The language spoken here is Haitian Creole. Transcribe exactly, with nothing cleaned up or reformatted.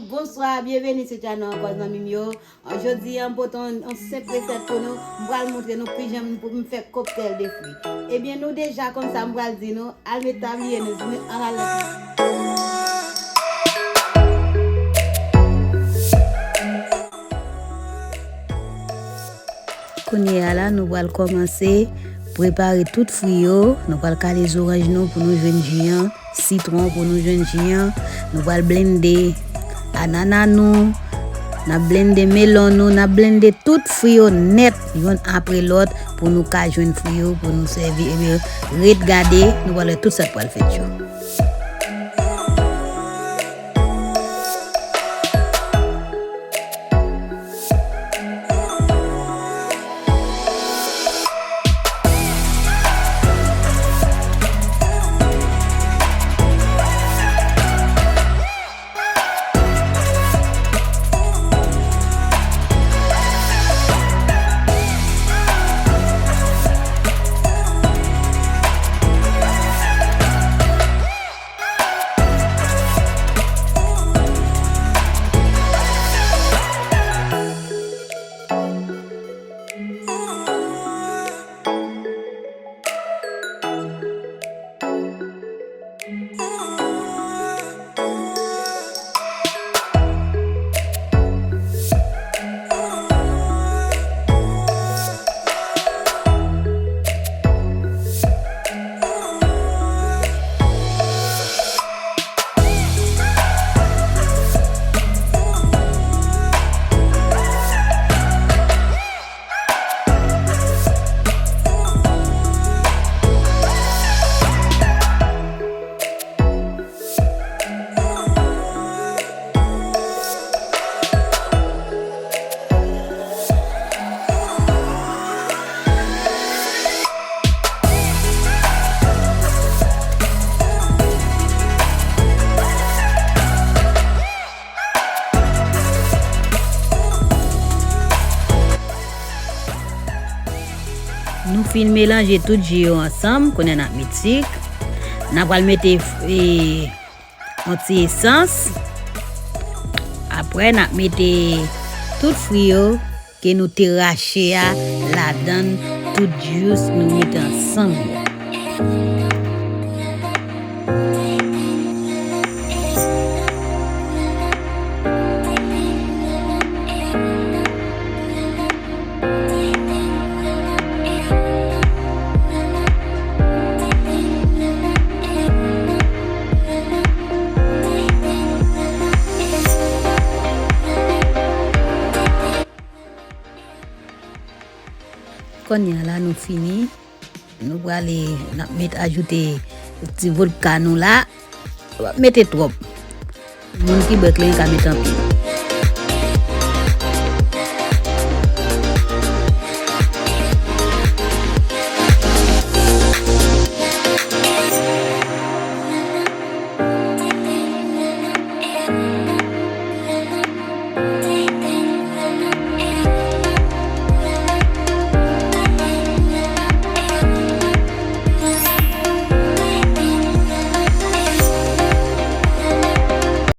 Bonswa, byenveni sou chanèl ankò, zanmi m yo. Jodi a, m pote yon, yon senp resèt pou nou. M pral montre nou kijan pou m fè koktèl de fwi. Ebyen, nou deja konn sa m pral di nou. Al met tabliye nou, nou al nan. Kounye a la, nou pral kòmanse prepare tout fwi yo. Nou pral kale zoranj nou pou nou jwenn ji an, sitwon pou nou jwenn ji an. Nou pral blende anana nou, n ap blende melon nou, n ap blende tout fwi yo nèt, youn apre lòt, pou nou ka jwenn fwi yo, pou nou sèvi. Ebyen, ret gade, nou pral wè tout sa k pral fèt yo. Nou fin melanje tout ji yo ansanm, kounye a n ap met sik. N ap pral mete, e, yon ti esans. Apre, n ap mete tout fwi yo ke nou te rache a ladan l, tout jis nou mete ansanm yo. Kounye a la, nou fini. Nou prale, n ap met, ajoute ti vodka nou la. W ap mete twòp. Moun ki bwè kleren ka mete anpil.